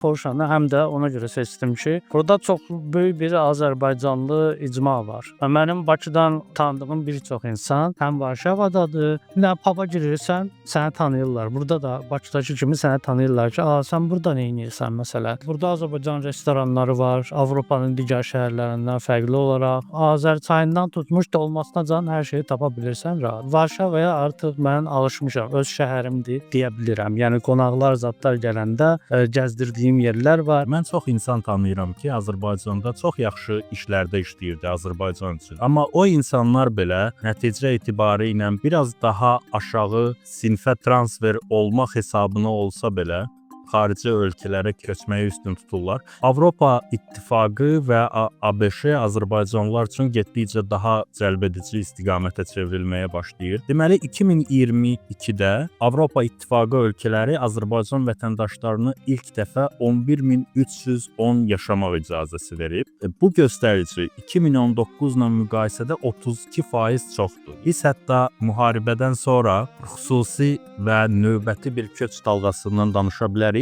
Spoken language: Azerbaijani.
Polşanı həm də ona görə seçdim ki, burada çox böyük bir azərbaycanlı icma var. Və mənim Bakıdan tanıdığım bir çox insan həm Varşavadadır, nə paba girirsən, səni tanıyırlar. Burada da Bakıdakı kimi səni tanıyırlar ki, "A, sən burada nə edirsən?" məsələn. Burada Azərbaycan restoranları var, Avropanın digər şəhərlərindən fərqli olaraq. Azərçayından tutmuş dolmasınacan hər şeyi tapa bilirsən rahat. Varşavaya artıq mən alışmışam, öz şəhərimdir deyə bilirəm. Yəni qonaqlar, zadlar gələndə gəzdirdiyim yerlər var. Mən çox insan tanıyıram ki, Azərbaycanda çox yaxşı işlərdə işləyirdi Azərbaycan üçün. Amma o insanlar belə nəticə etibarı ilə biraz daha aşağı sinfə transfer olmaq hesabına olsa belə xarici ölkələrə köçməyi üstün tuturlar. Avropa İttifaqı və ABŞ azərbaycanlılar üçün getdikcə daha cəlbedici istiqamətə çevrilməyə başlayır. Deməli, 2022-də Avropa İttifaqı ölkələri Azərbaycan vətəndaşlarına ilk dəfə 11.310 yaşamaq icazəsi verib. Bu göstərici 2019 ilə müqayisədə 32% çoxdur. Biz hətta müharibədən sonra xüsusi və növbəti bir köç dalğasından danışa bilərik.